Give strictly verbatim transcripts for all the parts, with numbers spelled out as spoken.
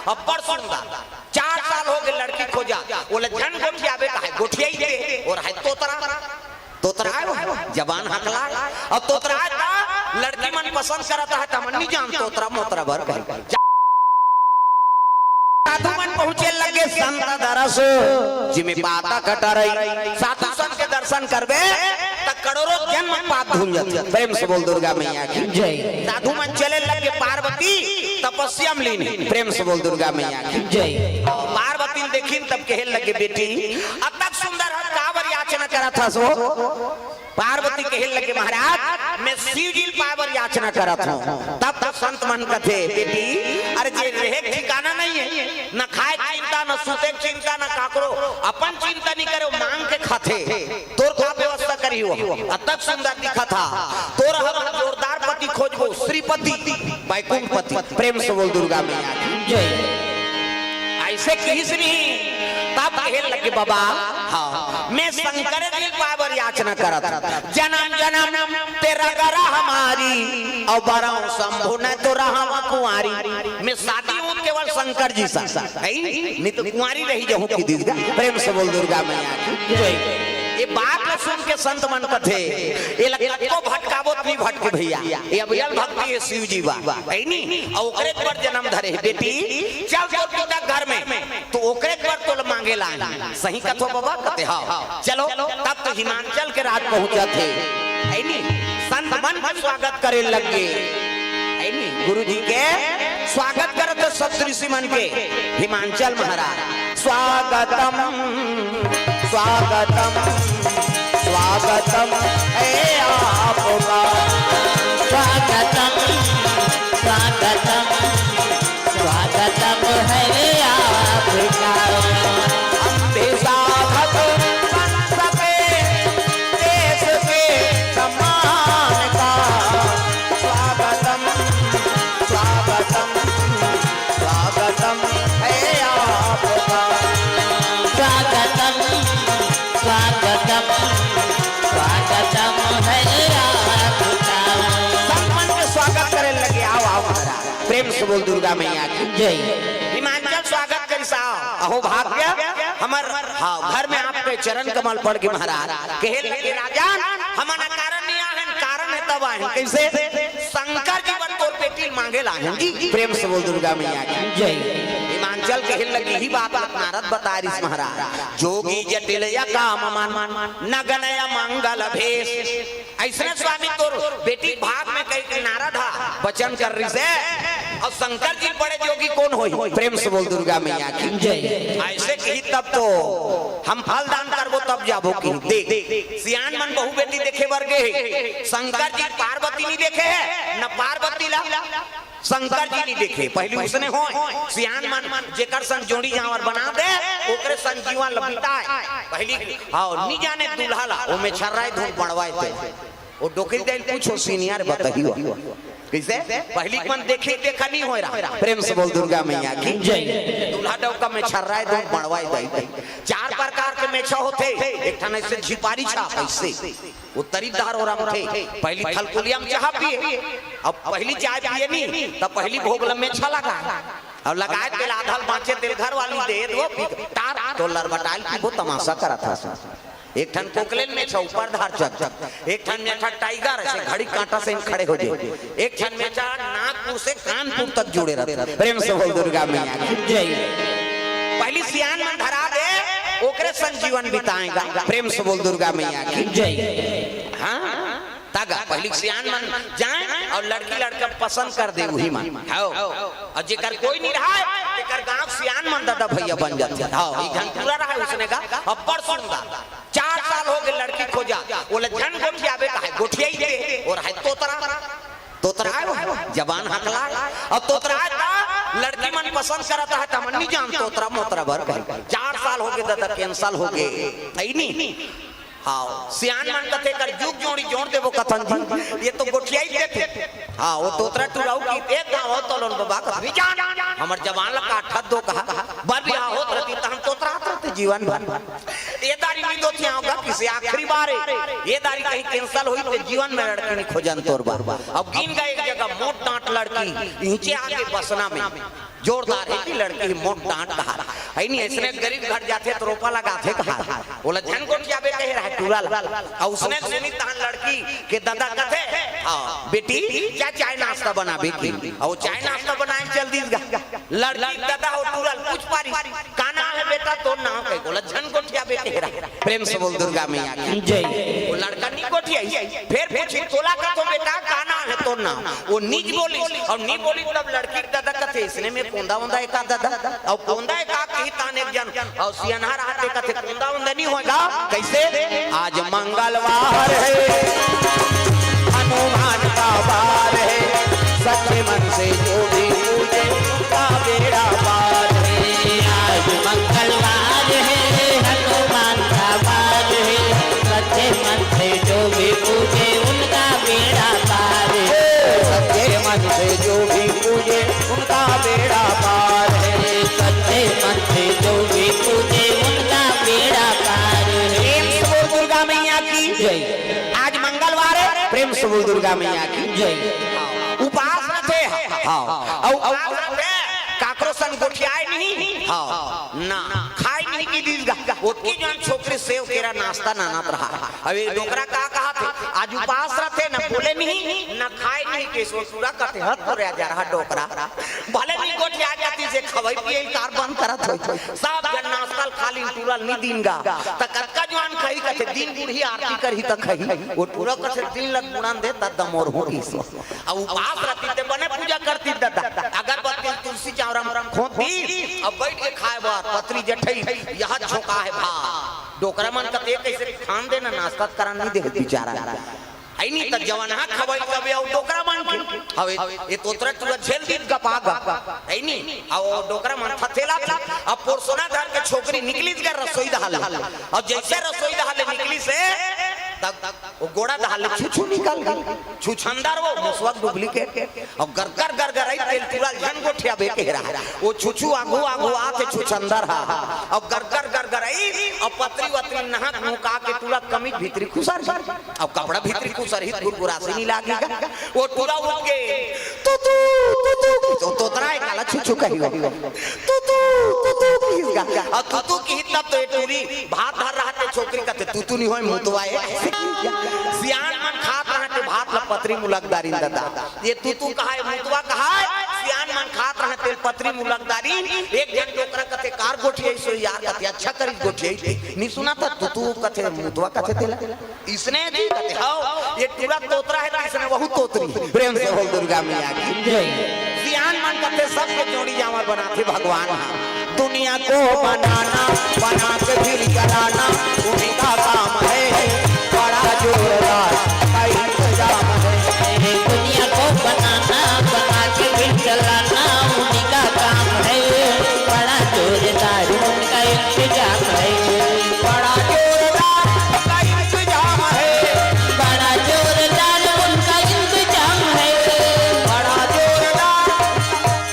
अब्बड़ सुंदर। चार साल हो गे लड़की खोजा, ओला झन गोठियाबे कहे, गोठियाई दे, अउ हे तोतरा, तोतरा हे वो, जबान हकला, अउ तोतरा हे त लड़की मन पसंद करत हे, त हमन नी जान तोतरा मोतरा बर कहे। साधु मन पहुंचे लगे संत दरस, जिमे पाता कटरई। साधु संत के दर्शन करबे त करोड़ों जन्म पाप धुल जाथे। प्रेम से बोल दुर्गा मैया की जय। साधु मन चले लगे पार्वती तपस्या में लीन हे। प्रेम से बोल दुर्गा मैया की जय। पार्वती ल देखिन तब कहे लगे, बेटी, अतक सुंदर हस, काबर याचना करत हस वो? पार्वती कहे लगे, महाराज, मैं शिव जी ल पाए बर याचना करत हंव। तब तो संत मन कथे, बेटी, अरे जे रहे के ठिकाना नहीं हे, न खाए के चिंता, न सूते के चिंता, न काकरो अपन चिंता नहीं करे, मांग के खाथे। तोर का व्यवस्था करी हो? अतक सुंदर दिखत हा। तोर हमन जोरदार पति खोजबो, श्रीपति, बैकुंठ पति। प्रेम से बोल दुर्गा मैया की जय। ऐसे किहिस नहीं, तब कहे लगे, बाबा, हाँ, मैं शंकर जी ल पाए बर याचना करत हंव। जन्म जन्म ते रग रहा हमारी, अउ बरंव शंभु न तो रहंव कुंवारी। मैं शादी हूँ केवल शंकर जी से, हे नी? नहीं तो कुंवारी रही जाहूँ कि दीदी। प्रेम से बोल दुर्गा मैया की जय। ये बात ल सुन के संत मन कथे, ये ल कतको भटकाबो त नहीं भटके भैया, ये अविरल भक्ति हे शिव जी बा, हे नी? अउ ओकरे बर जन्म धरे हे। बेटी, चल तोर पिता घर में, तो ओकरे बर तोला मांगे लाए हंव। सही कथों बाबा? कथे, हाँ। चलो, तब तो हिमांचल के राज पहुंचत हे, हे नी? संत मन के स्वागत करे लगे, हे नी? गुरु जी के स्वागत करत हे सप्तऋषि मन के हिमांचल महाराज। स्वागतम, स्वागतम, स्वागतम हे आपका। स्वागतम, स्वागतम, स्वागतम हे आपका। हम भी साधक बन सके देश के सम्मान का। स्वागतम, स्वागतम, स्वागतम हे आपका। स्वागतम, स्वागतम, स्वागतम हे आपका। संत मन के स्वागत करे लगे, आओ, आओ महाराज। प्रेम से बोल दुर्गा मैया की जय। हिमांचल स्वागत करिस, आओ। अहो भाग्य हमर, हाँ, घर में आपके चरण कमल पड़ गे महाराज। कहे लगे, राजन, हमन अकारण नहीं आए हन, कारण हे तब आए हन। कैसे? शंकर जी बर तोर बेटी ल मांगे ल आए हन जी। प्रेम से बोल दुर्गा मैया की जय। हिमांचल कहे लगे, इही बात नारद बतारिस महाराज। जोगी जटिल या काम मन, नगन या मंगल भेष। अइसने स्वामी तोर बेटी भाग में कहि के नारद हा बचन करिस हे, अउ शंकर जी बड़े जोगी कोन होही? प्रेम से बोल दुर्गा मैया की जय। अइसे किही तब तो हम फल दान करबो तब जाबो किही। देख, सियान मन बहू बेटी देखे बर गे हे, शंकर जी पार्वती नहीं देखे हे, न पार्वती ला शंकर जी नहीं देखे। पहिली उसने होय, सियान मन जेकर संग जोड़ी जांवर बना दे, ओकरे संग जीवन ल बिताय। पहिली, हाँ, नहीं जाने दूल्हा ला, वो में छर्राए धुन पड़वाए थे। वो डोकरी दाई ल पूछो, senior बताही हो। कैसे? पहिली के मन देखे, देखा नहीं होय रहा। प्रेम से बोल दुर्गा मैया की जय। दूल्हा डौका में छर्राए धुन पड़वाए दाई। चार प्रकार के मेछा होथे, एक ठन ऐसे झिपारी छाप ऐसे। वो तरी डहर ओरमथे, पहिली थलकुलिया में चाहा पिए। अब पहिली चाय पिए नहीं, तब पहिली भोग ल मेछा लगाय। अब लगाय तेला आधा ल बांचे तेला घर वाली दे दो, पी, टार, तो लरबटाय ल पीबो, तमाशा करत हस। एक ठन कोकलेन मेछा ऊपर धार चक, एक ठन मेछा tiger से घड़ी कांटा से खड़े हो जाय, एक ठन मेछा नागपुर से कानपुर तक जुड़े रथे। प्रेम से बोल दुर्गा मैया की जय। पहिली सियान मन धरा दे, ओकरे संग जीवन बिताय गा। प्रेम से बोल दुर्गा मैया की जय। हाँ, तगा पहिली सियान मन जाय अउ लड़की लड़का पसंद कर दे, उही मन। हव। अउ जेकर कोई नहीं रहय, तेकर गांव सियान मन ददा भैया बन जाथे। हव, एक झन टूरा रहय, उसने कहा, अब्बड़ सुंदर, चार साल हो गे लड़की खोजा, ओला झन गोठियाबे कहे, गोठियाई दे, अउ हे तोतरा, तोतरा हे वो, जबान हकला, अउ तोतरा हे त लड़की मन पसंद करत हे, त हमन नहीं जान तोतरा मोतरा बर कहे। चार साल हो गे ददा, cancel हो गे, हे नहीं। हाँ, सियान मन कथे, एकर जुग जोड़ी जोड़ देबो कथन जी, ये तो गोठियाई देथे। हाँ, वो तोतरा टुराऊ की एक गाँव हो तो लोन बाबा कथन, "भी जान, हमर जबान ला काठत दो कहा, बर बिहाव होत रहती त हम तोतरात रहते जीवन भर। ये दारी नहीं दो गोठियाहूं गा, किसे आखिरी बार ए। ये दारी कहीं cancel होही त जीवन में लड़की नहीं खोजन तोर बर। अब गिन गा एक जगह मोट डांट लड़की, इहिंचे आके बसना में जोरदार हे कि लड़की मोट डांट कहा। हे नहीं, अइसने गरीब घर जाथे त रोपा लगाथे कहा। ओला झन गोठियाबे कहे रहा टूरा ला। अउ उसने सुनी तहन लड़की के ददा कथे, "हाँ, बेटी, जा चाय नाश्ता बनाबे" कहिस। अउ चाय नाश्ता बनाए चल दिस गा। लड़की के ददा हो टूरा ल पूछ पारिस, "का नाम हे बेटा तोर नाम?" कहिके ओला झन गोठियाबे कहे रहा। प्रेम से बोल दुर्गा मैया की जय। वो लड़का नी गोठियाइस, फेर पूछिस, "तोला कथों बेटा, का नाम हे तोर नाम?" वो नी बोलिस, अउ नी बोलिस तब लड़की के ददा कथे, "इसने में कोंदा ओंदा हे का ददा?" अउ कोंदा हे का कही तहन एक झन अउ सियनहा रहा ते कथे, "कोंदा ओंदा नी होय गा।" कइसे? आज मंगलवार हे, हनुमान का वार हे, सच्चे मन से जो भी पूजे, उनका बेड़ा पार हे। आज मंगलवार हे, हनुमान का वार हे, सच्चे मन से जो भी पूजे, उनका बेड़ा पार हे। सच्चे मन से जो भी पूजे, उनका बेड़ा पार हे। सच्चे मन से जो भी पूजे, उनका बेड़ा पार हे। प्रेम से बोल दुर्गा मैया की जय। आज मंगलवार हे, प्रेम से बोल दुर्गा मैया की जय। उपास रथे, हाँ, अउ उपास रथे, काकरो संग गोठियाय नहीं, हाँ, ना, खाय नहीं कि दिस गा। ओतकी जन छोकरी सेव केरा नाश्ता नानत रहा। अब ये डोकरा का कहाथे, आज उपास रथे, न बोले नहीं, न खाय नहीं, कइसे टूरा कथे, "हद तोर जरहा डोकरा।" भले नी गोठिया जातिस, ए खवई पियई ल काबर बंद करत होही। सब झन नाश्ता ल खा लिन, टूरा ल नी दिन गा। त कतका जुवान खाही कथे, दिन बुड़ही आरती करही त खाही। वो टूरा कथे, "दिन ल बुड़न दे, त दमोर होही।" अउ उपास रतिस ते बने पूजा करतिस ददा। अगरबत्ती तुलसी चांवरा म खोंत दिस, अब बइठ के खाय बर पतरी जठई, इहां झोंकाय भात। डोकरा मन कथे, "कइसे खान दे ना, नाश्ता त करन नी दे बिचारा।" हे नी, त जवन हा खवई तबे अउ डोकरा मन के। हवे, ए तोतरा टूरा झेल दिस गपा गप। हे नी, अउ डोकरा मन थथेला, अब पोरसोना धर के छोकरी निकलिस गा रसोई डहर ले। अउ जइसे रसोई डहर ले निकलिस हे, तब वो गोड़ा डहर ले छुछू निकल गे। छुछंदर वो मुसवा के duplicate। अउ गरगर गरगरई तेल टूरा ल झन गोठियाबे कहे रहा। वो छुछू आघू आघू आथे छुछंदर हा। अउ गरगर गरगरई अउ पतरी वतरी नहक मुका के टूरा कमीज भीतरी खुसर गे। अउ कपड़ा भीतरी खुसरही त गुरगुरासी नी लागी गा। वो टूरा उठ के, "तू, तू, तू, तू," तो तोतरा हे काला छुछू कही हो। "तू, तू, तू, तू," किहिस गा। अउ तू, तू किहिस तब तो ये टूरी भात धर रहा ते छोकरी कथे, "तू, तू नी होय, मुतवा ए।" सियान मन खात रहा ते भात ल पतरी मुलक डारिन ददा। ये तू, तू कहाय, मुतवा कहाय, सियान मन खात रहा ते पतरी मुलक डारिन। एक झन डोकरा कथे, "काबर गोठियाइस हो यार?" कथे, "अच्छा करिस गोठियाइस।" नी सुनत हस, तू, तू कथे, मुतवा कथे तेला। इसने जी कथे, हव, ये टूरा तोतरा हे, त इसने वहू तोतरी। प्रेम से बोल दुर्गा मैया की जय। सियान मन कथे, "सबके जोड़ी जांवर बनाथे भगवान हा।" दुनिया को बनाना, बना के फिर जलाना, उन्हीं का काम है। बड़ा जोरदार का इंतजाम है। दुनिया को बनाना, बना के फिर जलाना, उन्हीं का काम है। बड़ा जोरदार उनका इंतजाम है। बड़ा जोरदार उनका इंतजाम है। बड़ा जोरदार उनका इंतजाम है। बड़ा जोरदार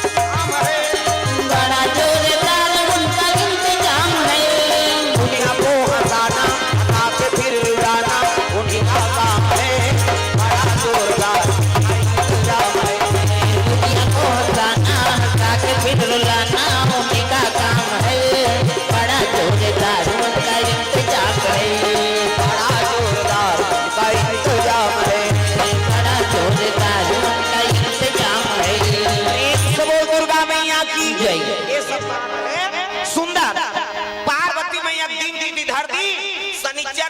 इंतजाम है। बड़ा जोरदार उनका इंतजाम है। दुनिया को हंसाना, हंसा के फिर रुलाना, उन्हीं का काम है। बड़ा जोरदार उनका इंतजाम है। दुनिया को हंसाना, हंसा के फिर रुलाना, उन्हीं का काम है। बड़ा जोरदार उनका इंतजाम है। बड़ा जोरदार उनका इंतजाम है। बड़ा जोरदार उनका इंतजाम है। प्रेम से बोल दुर्गा मैया की जय। ये सब बात है सुंदर।